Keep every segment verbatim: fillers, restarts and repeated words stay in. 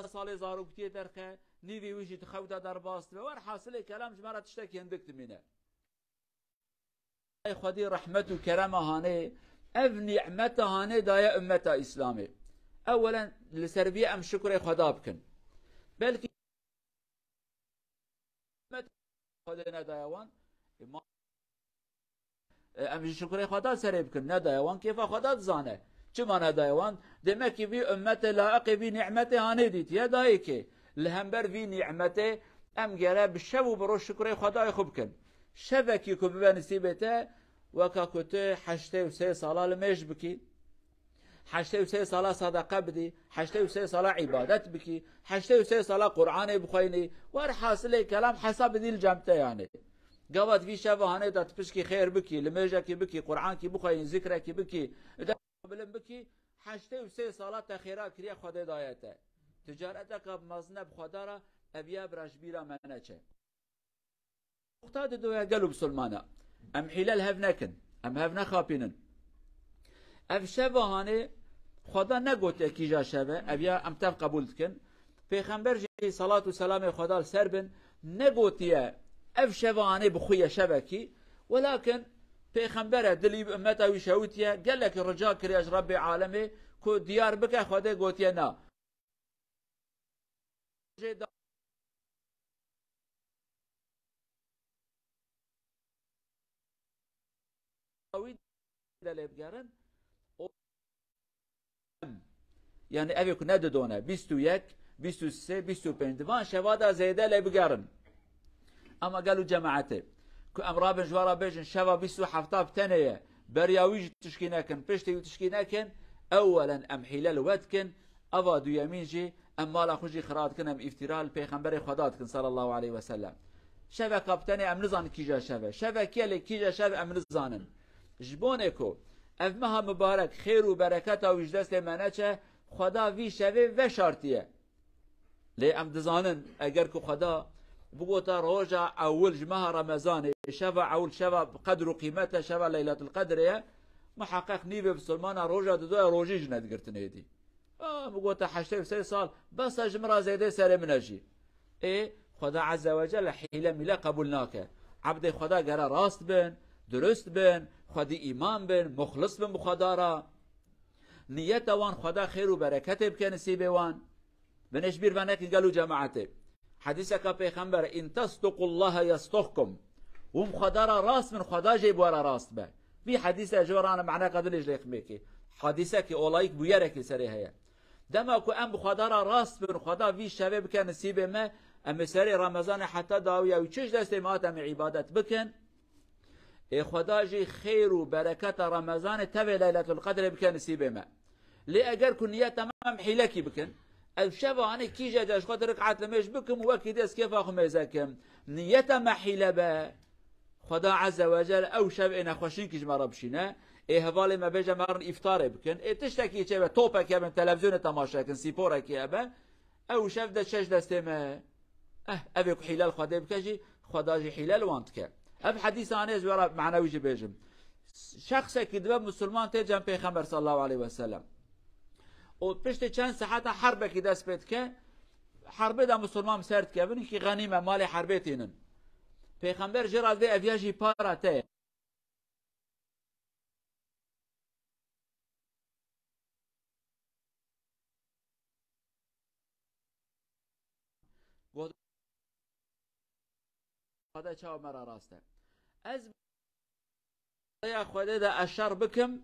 salê zaroktiyê derxe, nîvê wî jî di xew de derbas dibe. Werhasilê kelam ji me re tiştekî hindik dimîne. Ey Xwedî rehmet û kerema hanê, ev nîmeta hanê daye ummeta Îslamê. Ewelen li ser vî em şukurê Xweda bikin. Belkî Xwedê nedaye wan. E, ma-, e, em jî şukurê Xweda serê bikin. Nedaye wan kêfa Xweda dizane. Çima nedaye wan? Demek ki vî ummetê layiqê vî nîmetê hanê dîtiye dayê kê. Li hember vî nîmetê em gere bi şev û bi roj şukurê Xwedayê xwe bikin. Şevekî ku bibe nisîbê te, weka ku tu heştê û sê sala limêj bikî. Heştê û sê sala sedeqe bidî, heştê û sê sala îbadet bikî, heştê û sê sala Qur'anê bixwînî, werhasilê kelam hesab bidî li cem te yanê. Gava di vî şeva hanê de tu pişkî xêr bikî, limêjekî bikî, Qur'ankî bixwînî, zikrekî bikî, de bilind bikî, heştê û sê sala te xêra kiriye Xwedê daye te. Ticareteka mezine bi Xweda re ev ya bira ji bîra me neçe. Nuqta didoya gelo bisilmana. Em hîle li hev nekin. Em hev nexapînin. Ev şeva hanê Xweda negotiye kîja şev e, ev ya em tev qebûl dikin. Pêxember jî salat û selamê Xweda li ser bin negotiye ev şeva hanê bi xwe ye şevekî. Welakin Pêxember e dilî bi ummeta wî şewitiye, gelekî rica kiriye ji Rebbê alemê ku diyar bike, Xwedê gotiye na. Jê da-, wî de lê bigerin. O, yani evê ku ne didone, bîst û yek, bîst û sê, bîst û pênc, di van şeva de zêde lê bigerin. Ama gelo cemaetê, ku em rabin ji we re bêjin şeva bîst û hefta bi tenê ye, beriya wî jî tişkî nekin, piştê wî tişkî nekin, ewelen em hîle li we dikin, eva duyemîn jî em mala xwe jî xira dikin, em îftira li Pêxemberê Xweda dikin sallallahu aleyhi ve sellem. Şeveka bi tenê em nizanin kîja şev e. Şevekî ye lê kîja şev em nizanin. Ji bonê ku ev meha mibarek xêr û bereketa wî ji destê me neçe, Xweda vî şevê veşartiye. Lê em dizanin, eger ku Xweda bigota roja ewil ji meha Remezanê, şeva ewil, şeva qedr û qîmet e, şeva Leylatul Qedrê ye, muheqeq nîvê bisilmana roja didoya rojî jî nedigirtin êdî. A, bigota heştê û sê sal, bes e ji min re zêdê serê min e jî. Ê, Xweda Azze ve Celle hîle mîle qebûl nake. Ebdê Xweda gere rast bin, dirust bin, xwedî îman bin, muxlis bin bi Xweda re. Niyeta wan Xweda xêr û bereketê bike nisîbê wan. Binê ji bîr ve nekin gelo cemaetê. Hedîseka Pêxember, "In tesduqullaha yasduqkum." Hûn Xweda re rast bin, Xweda jî bi we re rast be. Vî hedîse ji we re ne maneka din jî lê ximêkê. Hedîsekî, olayîk, bûyerekî serê heye. Dema ku em bi Xweda re rast bin, Xweda vî şevê bike nisîbê me, em ê serê Remezanê heta dawiya wî çi ji destê me hat em ê îbadet bikin. Ê Xweda jî xêr û bereketa Remezanê tevê Leyletul Qedrê bike nisîbê me. Lê eger ku niyeta me em hîlekî bikin, ev şeva hanê kîje de ji xwe di rik'et limêj bikim û wekî dî ez kêfa xwe mêze kim. Niyeta me hîle be. Xweda Azze ve Celle ew şev ê nexweşinkî ji me re bişîne. Ê hevalê me bêje me rin îftarê bikin. Ê tiştekî çêbe, topekî hebe, televîzyonê temaşe kin, spîporekî hebe. Ew şev de çe ji destê me. Eh, evê ku hîle li Xwedê bike jî, Xweda jî hîle li wan dike. Ev hedîsa hanê ez wê re manewî jî bêjim. Şexsekî dibe musulman tê cem Pêxember sallallahu aleyhi ve sellem. Û piştî çend seheta herbekî dest pê dike, herbê de musulman bi ser dikevin, ki xenîme, malê herbê tînin. Pêxember jê re divê ev ya jî para te ye. Got, Xwedê çawa me re rast e. Ez rêya Xwedê de ez şer bikim.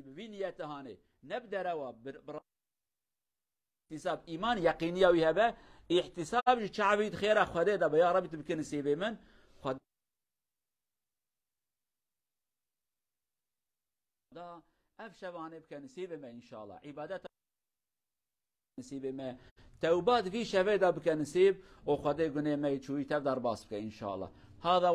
bi vî niyete hanê, ne bi derewa, bi, bi ihtisab, îman, yeqîniya wî hebe, ihtisab ji çavî xêra Xwedê de be, ya Rebî tu bike nisîbê min, Xweda ev şevanê bike nisîbê me înşallah. Îbadet nisîbê me. Tewba di vî şevê de bike nisîb û Xwedê gunê me yê çûyî tev derbas bike înşallah. Hada